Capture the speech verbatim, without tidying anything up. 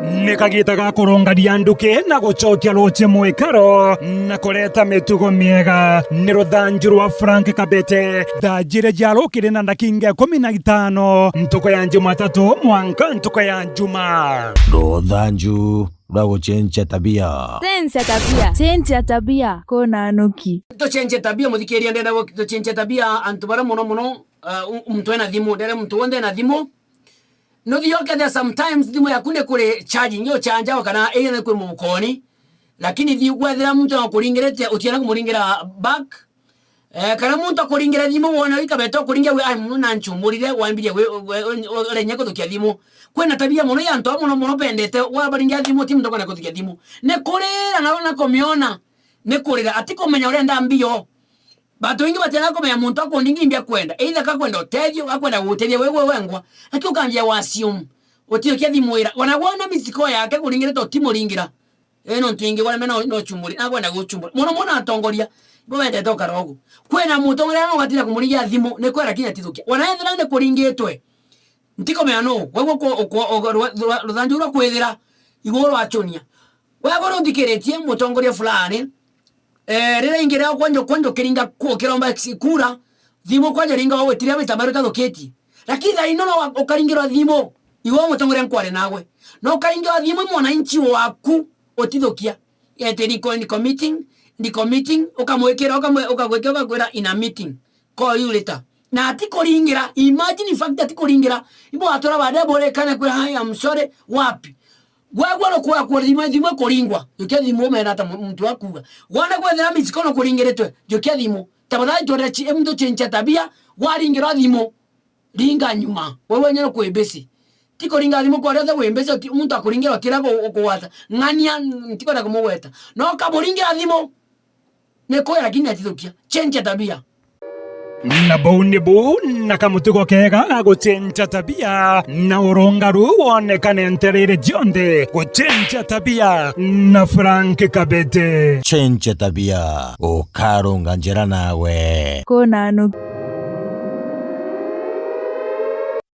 Ni kagiita ga kurungania nduki na gucokia ruuji mwikaro na kureta mitugo miega. Ni ruthanju rwa Frank Kabete. Thaa jiiri cia rukiri na ndakinga ikumi na itano, ntuku ya Jumatatu mwanka ntuku ya Juma. Ruthanju rwa gucenjia tabia. Cenjia tabia. Cenjia tabia. Kuna nuki. Tucenjie tabia, muthikiria, ndenda gu-, tucenjie tabia antu bara mono mono, uh, u-, muntu ena thimu, ndenda muntu wonthe ena thimu. Nuthii ukethira sometimes thimu yaku ni kuri charging, yo charge au kana ina ni kwi mukoni. Lakini thi gwethira muntu akuringirite, utienda kumuringira back. Eh, kana muntu akuringira thimu wona wi Kabete ukuringia wi, ai, muno na nchumurire, wambirie wi-, wi-, wi-, urenya kuthukia thimu. Kwina tabia mono ya antu mono mono bendete, wabaringia thimu, ti muntu akona kuthukia thimu. Ni kurira na ona kumiona, ni kurira, ati kumenya urenda mbio. Bantu baingi batiaga kumenya muntu akundingi imbia kwenda. Either kakwenda utethio, akwenda gutethia wewe wengwa. Aki ukambia wa assume. Utithukia thimu ira. Wana wona missed call yake kuringirite utimuringira. Ii nontu ingi wona mena no chumburi, akwenda guchumburi. Mono mono atongoria, bo bendete ukara ugu. Kwina mutongoria no gatira kumuringia thimu, ni kwera kinya tithukia. Wana ethira ni kuringitwe. Ntikumenya nu, wewe uko, uko, uko, rwa-, rwa-, ruthanju rwa kwithira, iguru rwa chunia. Wewe ruthikiritie mutongoria fulani, eh, riria ingi ria kwanja, kwanja ukiringa ku-, ukiromba si-, kura, thimu kwanja ringa wawitiria wita maru tathukitie. Lakini thaa ino no wa-, ukaringirwa thimu, iwe mutongoria nkwari nawe. No ukaringirwa thimu mwananchi waku utithukia. Eti ndiko, ndiko meeting, ndiko meeting, ukamwikira, ukamwe-, ukagwikira, ukakwira in a meeting. Call you later. Na ati kuringira, imagine in fact ati kuringira. Ibo atora baadaye borekana kwira, "Hi, I'm sorry," wapi? Gwagwa no kwa kwa thimu, thimu kuringwa. Jukia thimu umena ata mu-, muntu akuga. Wana kwethira missed call no kuringiritwe, jukia thimu. Tafadhali tuonere chi-, muntu chenja tabia, waringirwa thimu. Ringa nyuma. Wewe wenyewe no kwibisi. Ti kuringa thimu kwa riothe wibisi, uti-, muntu akuringira utira ku-, kugwata. Ng'ania, ntikwenda kumugweta. No kamuringira thimu. Ni kwera lakini atithukia. Chenja tabia. Na bau ni bu na kamutugo kega ga gucenja tabia, na urungaru wonekane ntereere cionthe. Gucenja tabia na Frank Kabete. Cenja tabia, ukarunga njira nawe. Kuna nuki.